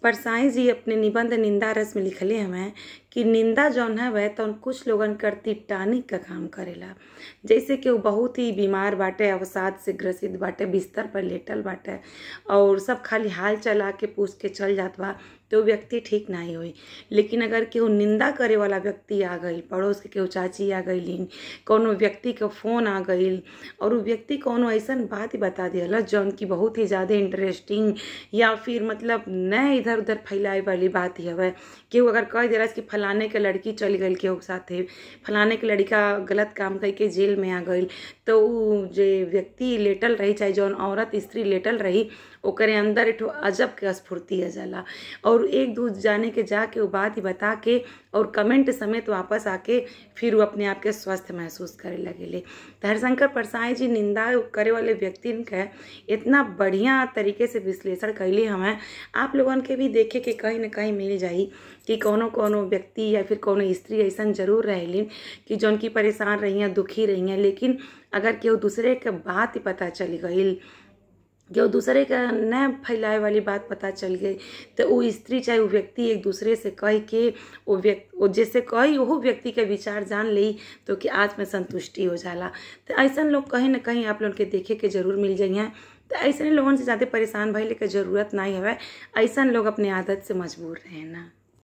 परसाई जी अपने निबंध निंदा रस में लिखले हमें कि निंदा जौन हवे तौन कुछ लोगन करती टानिक का काम करेला। जैसे कि वो बहुत ही बीमार बाटे, अवसाद से ग्रसित बाटे, बिस्तर पर लेटल बाटे और सब खाली हाल चला के पूछ के चल जात बा, तो व्यक्ति ठीक नहीं होई। लेकिन अगर केहू निंदा करे वाला व्यक्ति आ गईल, पड़ोस के केहू चाची आ गईलीन, कौनो व्यक्ति के फ़ोन आ गईल और उ व्यक्ति कौनो ऐसन बात बता दिहल जौन की बहुत ही ज़्यादा इंटरेस्टिंग या फिर मतलब नए इधर उधर फैलाए वाली बात ही हवे। केहू अगर कह दिलस कि फलाने के लड़की चल गई केहू के साथे, फलाने के लड़का गलत काम करके जेल में आ गईल, तो उ जे व्यक्ति लेटल रही चाहे जौन औरत स्त्री लेटल रही ओकरे अंदर एक ठो अजब के स्फूर्ति आ जाला और एक दू जाने के जाके वो बात ही बता के और कमेंट समेत वापस आके फिर वो अपने आप के स्वस्थ महसूस करे लगेले। तो हरिशंकर परसाई जी निंदा करे वाले व्यक्ति के इतना बढ़िया तरीके से विश्लेषण कैले हमें, आप लोगन के भी देखे के कहीं ना कहीं मिल जाई कि कौनो कौनो व्यक्ति या फिर कौनो स्त्री ऐसा जरूर रहेलिन कि जौन की परेशान रही हैं, दुखी रही हैं, लेकिन अगर केहू दूसरे के बात ही पता चल गई, केहू दूसरे का न फैलाए वाली बात पता चल गई, तो वो स्त्री चाहे वो व्यक्ति एक दूसरे से कह के वो व्यक्ति जैसे कही वह व्यक्ति के विचार जान ली तो कि आत्मसंतुष्टि हो जाला। तो ऐसा लोग कहीं ना कहीं आप लोगन के देखे के जरूर मिल जाइए। तो ऐसे लोगन से ज़्यादा परेशान भइले के जरूरत नहीं हवे, ऐसा लोग अपने आदत से मजबूर रहें ना।